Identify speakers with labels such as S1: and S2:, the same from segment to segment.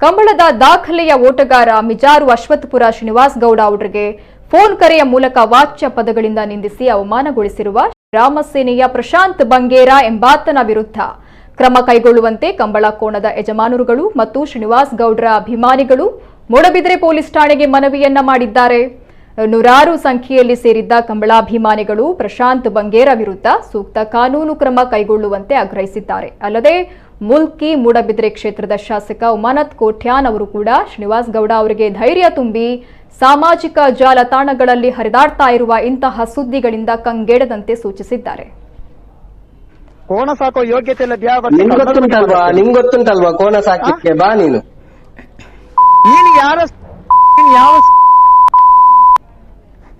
S1: ಕಂಬಳದ ದಾಖಲೆಯ ಓಟಗಾರ ಮಿಜಾರು ಅಶ್ವತ್ಥಪುರ ಶ್ರೀನಿವಾಸ್ ಗೌಡ ಅವರಿಗೆ ಫೋನ್ ಕರೆಯ ಮೂಲಕ ವಾಚ್ಯ ಪದಗಳಿಂದ ನಿಂದಿಸಿ ಅವಮಾನಗೊಳಿಸಿರುವ ರಾಮಸೇನೆಯ ಪ್ರಶಾಂತ್ ಬಂಗೇರ ಎಂಬಾತನ ವಿರುದ್ಧ ಕ್ರಮ ಕೈಗೊಳ್ಳುವಂತೆ ಕಂಬಳ ಕೋಣದ ಯಜಮಾನರುಗಳು ಮತ್ತು ಶ್ರೀನಿವಾಸ್ ಗೌಡ್ರ ಅಭಿಮಾನಿಗಳು ಮೂಡಬಿದ್ರೆ ಪೊಲೀಸ್ ಠಾಣೆಗೆ ಮನವಿಯನ್ನ ಮಾಡಿದ್ದಾರೆ. ನೂರಾರು ಸಂಖ್ಯೆಯಲ್ಲಿ ಸೇರಿದ್ದ ಕಂಬಳಾಭಿಮಾನಿಗಳು ಪ್ರಶಾಂತ್ ಬಂಗೇರ ವಿರುದ್ಧ ಸೂಕ್ತ ಕಾನೂನು ಕ್ರಮ ಕೈಗೊಳ್ಳುವಂತೆ ಆಗ್ರಹಿಸಿದ್ದಾರೆ. ಅಲ್ಲದೆ ಮುಲ್ಕಿ ಮೂಡಬಿದ್ರೆ ಕ್ಷೇತ್ರದ ಶಾಸಕ ಉಮಾನಾಥ್ ಕೋಟ್ಯಾನ್ ಅವರು ಕೂಡ ಶ್ರೀನಿವಾಸ್ ಗೌಡ ಅವರಿಗೆ ಧೈರ್ಯ ತುಂಬಿ ಸಾಮಾಜಿಕ ಜಾಲತಾಣಗಳಲ್ಲಿ ಹರಿದಾಡ್ತಾ ಇರುವ ಇಂತಹ ಸುದ್ದಿಗಳಿಂದ ಕಂಗೆಡದಂತೆ ಸೂಚಿಸಿದ್ದಾರೆ.
S2: ಕೋಣ ಸಾಕೋ ಯೋಗ್ಯತೆ ಇಲ್ಲ. ದ್ಯಾವ
S3: ನಿಂಗ್ ಗೊತ್ತುಂಟಲ್ವಾ, ನಿಂಗ್ ಗೊತ್ತುಂಟಲ್ವಾ ಕೋಣ ಸಾಕ್ಲಿಕ್ಕೆ? ಬಾ ನೀನು.
S2: ನೀನು ಯಾರ, ನೀನು ಯಾವ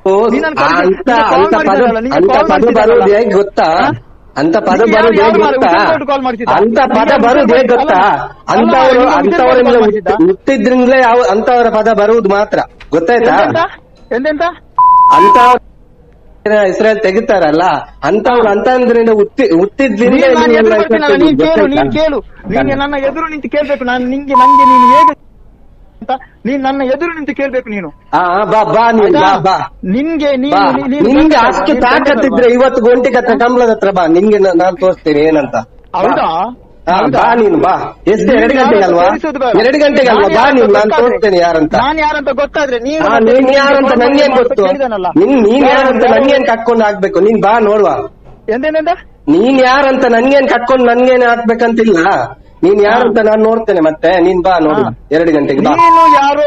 S3: ಓ,
S2: ನೀನ್ ನನ್ ಕರೆಸಿ-
S3: ಅಂತ
S2: ನೀನು call
S3: ಅಂತ ಪದ
S2: ಮಾಡಿದ್ದಾರಲ್ಲ, ನೀನು
S3: ಅಂತ
S2: call
S3: ಪದ
S2: ಮಾಡಿದ್ದಾರಲ್ಲ.
S3: ಬರುವುದು ಹೇಗ್ ಗೊತ್ತಾ?
S2: ಹಾ?
S3: ಅಂತ ಪದ
S2: ನೀನು
S3: ಬರುವುದು
S2: ಯಾರು
S3: ಹೇಗ್
S2: ಮಾರ್ರೆ?
S3: ಗೊತ್ತಾ?
S2: ಉಸಿರು ಕೊಟ್ಟು call ಮಾಡ್ತಿದ್ದ?
S3: ಅಂತ ಪದ
S2: ನೀನು
S3: ಬರುವುದು ಹೇಗ್ ಗೊತ್ತಾ?
S2: ಅಲ್ಲ,
S3: ಅಂತವರು
S2: ನೀನು ಉಸಿರು
S3: ಅಂತವರಿಂದ
S2: ಕೊಟ್ಟು call ಮಾಡ್ತಿದ್ದ?
S3: ಹುಟ್ಟಿದ್ರಿಂದಲೇ ಯಾವ ಅಂತವರ ಪದ ಬರುವುದು ಮಾತ್ರ, ಗೊತ್ತಾಯ್ತಾ?
S2: ಎಂತೆಂತ ಎಂತೆಂತ?
S3: ಅಂತ ಹೆಸರಲ್ಲಿ ತೆಗಿತಾರಲ್ಲ ಅಂತವ್ರು, ಅಂತಂದ್ರಿಂದ ಹುಟ್ಟಿ ಹುಟ್ಟಿದ್ರಿಂದ
S2: ನೀನ್ ನಾನು
S3: ನಿಮ್ಗೆಲ್ಲ
S2: ಎದುರು ಬರ್ತೀನಲ್ಲ, ನೀನ್ ಕೇಳು, ನೀನ್
S3: ಗೊತ್ತಾಯ್ತಾ?
S2: ಕೇಳು, ನೀನ್ ನನ್ನ ಎದುರು ನಿಂತು ಕೇಳ್ಬೇಕು. ನಾನು ನಿಂಗೆ ನಂಗೆ ನೀನು ಹೇಗೆ ಅಂತ ನೀನ್ ನನ್ನ ಎದುರು ನಿಂತು ಕೇಳ್ಬೇಕು ನೀನು.
S3: ಹಾ, ಬಾ ಬಾ ನೀನ್, ಬಾ ಬಾ.
S2: ನಿನ್ಗೆ ನೀನು
S3: ಬಾ.
S2: ನೀನು
S3: ನಿನ್ಗೆ
S2: ಗಂಡಸಲ್ವಾ?
S3: ಅಷ್ಟು
S2: ನೀನು
S3: ತಾಕತ್ತಿದ್ರೆ
S2: ಗಂಡಸಲ್ವಾ?
S3: ಇವತ್ತು ಗೊಂಟಿಕತ್ರ ಕಂಬಳದ ಹತ್ರ ಬಾ, ನಿನ್ಗೆ ನಾನ್ ತೋರಿಸ್ತೇನೆ ಏನಂತ. ಬಾ.
S2: ಹೌದಾ?
S3: ಹಾ,
S2: ಹೌದಾ?
S3: ಬಾ ನೀನು ಬಾ. ಎಷ್ಟು,
S2: ನೀನು
S3: 2 ಗಂಟೆಗೆ ಅಲ್ವಾ?
S2: ತೋರಿಸೋದು ಬೇಡ.
S3: 2 ಗಂಟೆಗೆ ಅಲ್ವಾ?
S2: ನಾನು
S3: ಬಾ ನೀನು,
S2: ಯಾರಂತ
S3: ನಾನ್
S2: ಗೊತ್ತಾದ್ರೆ-
S3: ತೋರಿಸ್ತೇನೆ ಯಾರಂತ.
S2: ನಾನು ಯಾರಂತ ಗೊತ್ತಾದ್ರೆ ನೀನು
S3: ಹಾ,
S2: ಮತ್ತೆ
S3: ನೀನ್
S2: ನಿನ್ಗೆ
S3: ಯಾರಂತ
S2: call
S3: ನನ್ಗೇನ್
S2: ಮಾಡಿ
S3: ಗೊತ್ತು?
S2: ಕೇಳಿದಾನಲ್ಲ.
S3: ನೀನ್ ಯಾರಂತ
S2: ಯಾರು?
S3: ನನ್ಗೇನ್ ಕಟ್ಕೊಂಡು ಹಾಕ್ಬೇಕು? ನೀನ್ ಬಾ ನೋಡುವ.
S2: ಎಂತೆಂತ?
S3: ನೀನ್ ಯಾರಂತ ನನ್ಗೇನ್ ಕಟ್ಕೊಂಡು ನನ್ಗೇನ್ ಹಾಕ್ಬೇಕಂತಿಲ್ಲ. ನೀನ್ ಯಾರಂತ ನಾನ್ ನೋಡ್ತೇನೆ. ಮತ್ತೆ ನೀನ್ ಬಾ ನೋಡುವ, 2 ಗಂಟೆಗೆ ಬಾ.
S2: ನೀನು ಯಾರೋ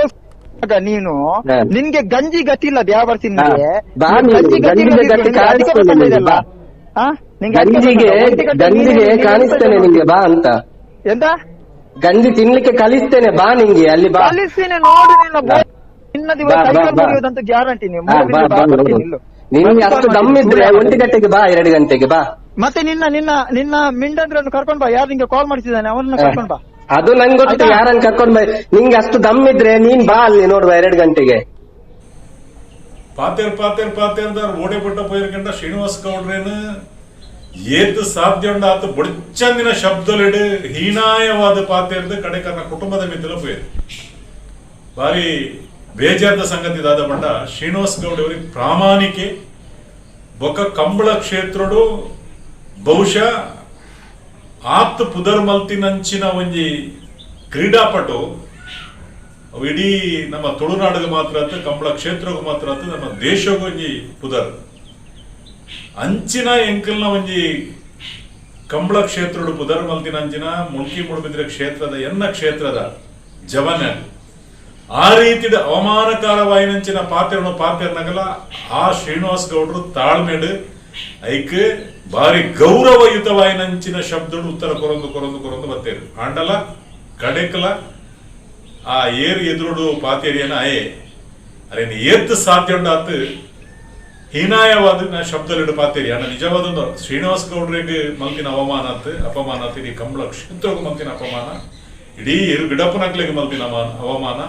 S2: ಮಗ ನೀನು.
S3: ಹಾ.
S2: ನಿನ್ಗೆ ಗಂಜಿ ಗತಿ ಇಲ್ಲ ದ್ಯಾವರ್ಸಿ ನಿನ್ಗೆ.
S3: ಹಾ. ಬಾ ನೀನು,
S2: ಗಂಜಿ ಗತಿ
S3: ಗಂಜಿಗೆ
S2: ಇಲ್ಲ
S3: ಗತಿ
S2: ನಿನ್ಗೆ, ಅದಕ್ಕೆ
S3: ಕಾಣಿಸ್ತೇನೆ
S2: ಪ್ರಸಂಗ
S3: ನಿನ್ಗೆ,
S2: ಇದೆಲ್ಲ.
S3: ಬಾ.
S2: ಹಾ? ನಿನ್ಗೆ ಅದಕ್ಕೆ
S3: ಗಂಜಿಗೆ
S2: ಪ್ರಸಂಗ. ಒಂಟಿ ಗಂಟೆ
S3: ಗಂಜಿಗೆ
S2: ನೀನು-
S3: ಕಾಣಿಸ್ತೇನೆ ನಿಂಗೆ, ಬಾ ಅಂತ.
S2: ಎಂತ?
S3: ಗಂಜಿ ತಿನ್ಲಿಕ್ಕೆ ಕಲಿಸ್ತೇನೆ, ಬಾ ನಿಂಗೆ ಅಲ್ಲಿ ಬಾ.
S2: ಕಲಿಸ್ತೀನಿ ನೋಡು ನಿನ್ನ
S3: ಬಾ.
S2: ನಿನ್ನ ದಿವಸ
S3: ಬಾ, ಬಾ,
S2: ಸೈಕಲ್
S3: ಬಾ.
S2: ಮುರಿಯೋದಂತ ಗ್ಯಾರಂಟಿ. ನೀವು
S3: ಹಾ, ಬಾ ಬಾ ನೋಡು. ನಿನ್ಗೆ ಅಷ್ಟು ದಮ್ಮಿದ್ರೆ 1 ಗಂಟೆಗೆ ಬಾ, 2 ಗಂಟೆಗೆ ಬಾ.
S2: ಮತ್ತೆ ನಿನ್ನ ನಿನ್ನ ನಿನ್ನ ಮಿಂಡಂದ್ರನ್ನು ಕರ್ಕೊಂಡ್ ಬಾ. ಯಾರು ನಿಂಗೆ ಕಾಲ್ ಮಾಡಿಸಿದ್ದಾನೆ ಅವನನ್ನ ಕರ್ಕೊಂಡ್ ಬಾ.
S3: ಅದು ನಂಗೆ ಗೊತ್ತು.
S2: ಆಯ್ತಾ?
S3: ಯಾರನ್ನ ಕರ್ಕೊಂಡ್ ಬಾ. ನಿಂಗೆ ಅಷ್ಟು ದಮ್ಮಿದ್ರೆ ನೀನ್ ಬಾ ಅಲ್ಲಿ ನೋಡುವ 2 ಗಂಟೆಗೆ.
S4: ಪಾತೇರ್ ಪಾತೇರ್ ಪಾತೇರ್ದಾರ್ ಓಡೆ ಪಟ್ಟ ಪೋಯಿರ್ಕಂಡ ಶ್ರೀನಿವಾಸ್ ಗೌಡ್ರೇನು ಏತ್ ಸಾಧ್ಯ ಉಂಡ ಆತ ಬೊಡ್ಚಂದಿನ ಶಬ್ದಲಿಡು ಹೀನಾಯವಾದ ಪಾತೇರ್ದು ಕಡೆಕರ್ನ ಕುಟುಂಬದ ಮಿತ್ತಲ ಪೋಯಿರು. ಬಾರಿ ಬೇಜಾರದ ಸಂಗತಿ ದಾದ ಪಂಡ ಶ್ರೀನಿವಾಸ್ ಗೌಡ ಇವರಿಗೆ ಪ್ರಾಮಾಣಿಕೆ ಬೊಕ ಕಂಬಳ ಕ್ಷೇತ್ರಡು ಬಹುಶಃ ಆತ್ ಪುದರ್ಮಲ್ತಿನಂಚಿನ ಒಂಜಿ ಕ್ರೀಡಾಪಟು ಅವು ಇಡೀ ನಮ್ಮ ತುಳುನಾಡಿಗೆ ಮಾತ್ರ ಆತು, ಕಂಬಳ ಕ್ಷೇತ್ರಗೂ ಮಾತ್ರ ಆತು, ನಮ್ಮ ದೇಶಗೂ ಒಂಜಿ ಪುದರ್ ಅಂಚಿನ ಎಂಕಲ್ನ ಒಂಜಿ ಕಂಬಳ ಕ್ಷೇತ್ರಡು ಪುದರ್ ಮಲ್ತಿನ ಅಂಚಿನ ಮುಲ್ಕಿ ಮುಡುಬಿದ್ರೆ ಕ್ಷೇತ್ರದ ಎನ್ನ ಕ್ಷೇತ್ರದ ಜವನ ಆ ರೀತಿಯ ಅವಮಾನಕಾರವಾಯಿನಂಚಿನ ಪಾತ್ರನು ಪಾತ್ರನಗಲ ಆ ಶ್ರೀನಿವಾಸ್ ಗೌಡ್ರು ತಾಳ್ಮೆಡು ಐಕ್ ಬಾರಿ ಗೌರವಯುತವಾಯಿನಂಚಿನ ಶಬ್ದಡು ಉತ್ತರ ಕೊರೊಂದು ಕೊರೊಂದು ಕೊರೊಂದು ಬತ್ತೇರು. ಆಂಡಲ ಕಡೆಕಲ ಆ ಏರು ಎದುರುಡು ಪಾತೇರಿಯನ ಅಯೇ ಅರೇನು ಏತ್ ಸಾಧ್ಯ ಉಂಡಾತು ಹೀನಾಯವಾದ ನಾ ಶಬ್ದಲಿಡು ಪಾತೇರಿ. ಅಣ್ಣ ನಿಜವಾದ ಶ್ರೀನಿವಾಸ್ ಗೌಡ್ರಿಗೆ ಮಲ್ತಿನ ಅವಮಾನ ಆತು, ಅಪಮಾನ ಆತು. ಇಡೀ ಕಂಬಳ ಕ್ಷೇತ್ರಕ್ಕೆ ಮಲ್ತಿನ ಅಪಮಾನ, ಇಡೀ ಎರು ಗಿಡಪ್ಪನಕ್ಲೆಗೆ ಮಲ್ತಿನ ಅವಮಾನ,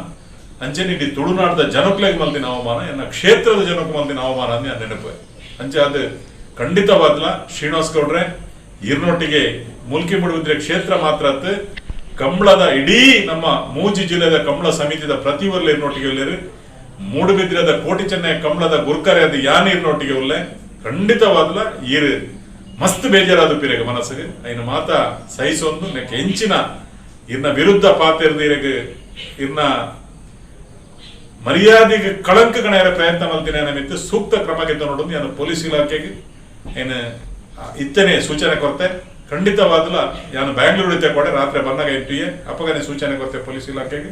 S4: ಅಂಚನೆ ಇಡೀ ತುಳುನಾಡದ ಜನಕ್ಲೆಗೆ ಮಲ್ತಿನ ಅವಮಾನ, ಎನ್ನ ಕ್ಷೇತ್ರದ ಜನಕ್ಕೆ ಮಲ್ತಿನ ಅವಮಾನ ಅಂದ್ ನಾನು ನೆನಪು. ಅಂಚೆ ಅದು ಖಂಡಿತವಾದ್ಲ ಶ್ರೀನಿವಾಸ್ ಗೌಡ್ರೆ ಈರ್ನೊಟ್ಟಿಗೆ ಮುಲ್ಕಿ ಮೂಡುಬಿದ್ರೆ ಕ್ಷೇತ್ರ ಮಾತ್ರ ಆತು, ಕಂಬಳದ ಇಡೀ ನಮ್ಮ ಮೂಜಿ ಜಿಲ್ಲೆದ ಕಂಬಳ ಸಮಿತಿದ ಪ್ರತಿ ವರ್ಲ ಇರ್ನೊಟ್ಟಿಗೆ ಉಲ್ಲೇರು. ಮೂಡುಬಿದ್ರದ ಕೋಟಿ ಚೆನ್ನೈ ಕಂಬಳದ ಗುರ್ಕರೆ ಅದು ಯಾನ್ ಇರ್ನೊಟ್ಟಿಗೆ ಉಲ್ಲೆ. ಖಂಡಿತವಾದ್ಲ ಈರು ಮಸ್ತ್ ಬೇಜಾರಾದ ಪಿರೆಗೆ ಮನಸ್ಸಿಗೆ ಐನ ಮಾತ ಸಹಿಸೊಂದು ನೆಕ್ ಹೆಂಚಿನ ಇರ್ನ ವಿರುದ್ಧ ಪಾತಿರ್ದ ಇರಗ್ ಇರ್ನ ಮರ್ಯಾದೆಗೆ ಕಳಂಕ ಗಣೆಯರ ಪ್ರಯತ್ನ ಮಲ್ತಿನ ನಿಮಿತ್ತ ಸೂಕ್ತ ಕ್ರಮ ನೋಡೋದು ನಾನು ಪೊಲೀಸ್ ಇಲಾಖೆಗೆ ಏನು ಇತ್ತನೇ ಸೂಚನೆ ಕೊರ್ತೆ. ಖಂಡಿತವಾದ್ಲ ನಾನು ಬ್ಯಾಂಗ್ಳೂರು ಇದ್ದೆ ಕೊಡೆ ರಾತ್ರಿ ಬಂದಾಗ ಎಂಟಿಯೇ ಅಪ್ಪಗನೆ ಸೂಚನೆ ಕೊರ್ತೆ ಪೊಲೀಸ್ ಇಲಾಖೆಗೆ.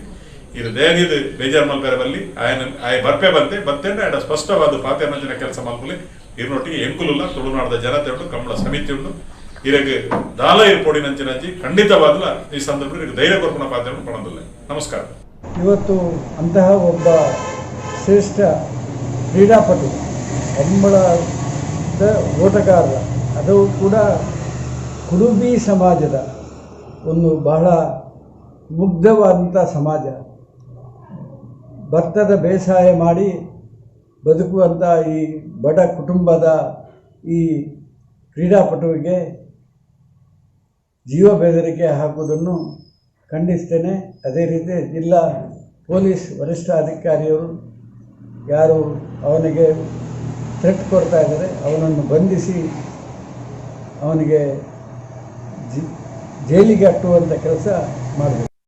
S4: ಇದು ದಯದಿದು ಬೇಜಾರ್ ಮಲ್ಪೆರೆ ಬಲ್ಲಿ ಆಯನ ಆಯ ಬರ್ಪೆ ಬಂತೆ ಬತ್ತೇಂಡ ಆಡ ಸ್ಪಷ್ಟವಾದ ಪಾತೆ ಕೆಲಸ ಮಲ್ಪುಲಿ. ಇರ್ನೊಟ್ಟಿಗೆ ಎಂಕುಲುಲ್ಲ ತುಳುನಾಡದ ಜನತೆ ಉಂಟು, ಕಂಬಳ ಸಮಿತಿ ಉಂಟು. ಇರಗ್ ದಾಲ ಇರ್ಪೊಡಿ ನಂಚಿನಂಚಿ ಖಂಡಿತವಾದ್ಲ ಈ ಸಂದರ್ಭದಲ್ಲಿ ಧೈರ್ಯ ಕೊರ್ಪುನ ಪಾತ್ರ ಪಣದಿಲ್ಲ. ನಮಸ್ಕಾರ.
S5: ಇವತ್ತು ಅಂತಹ ಒಬ್ಬ ಶ್ರೇಷ್ಠ ಕ್ರೀಡಾಪಟು, ಕಂಬಳದ ಓಟಗಾರರ, ಅದು ಕೂಡ ಕುರುಬಿ ಸಮಾಜದ ಒಂದು ಬಹಳ ಮುಗ್ಧವಾದಂಥ ಸಮಾಜ, ಭತ್ತದ ಬೇಸಾಯ ಮಾಡಿ ಬದುಕುವಂಥ ಈ ಬಡ ಕುಟುಂಬದ ಈ ಕ್ರೀಡಾಪಟುವಿಗೆ ಜೀವ ಬೆದರಿಕೆ ಹಾಕುವುದನ್ನು ಖಂಡಿಸ್ತೇನೆ. ಅದೇ ರೀತಿ ಜಿಲ್ಲಾ ಪೊಲೀಸ್ ವರಿಷ್ಠಾಧಿಕಾರಿಯವರು ಯಾರು ಅವನಿಗೆ ಥ್ರೆಟ್ ಕೊಡ್ತಾ ಇದ್ದಾರೆ, ಅವನನ್ನು ಬಂಧಿಸಿ ಅವನಿಗೆ ಜೈಲಿಗೆ ಅಟ್ಟುವಂಥ ಕೆಲಸ ಮಾಡಬೇಕು.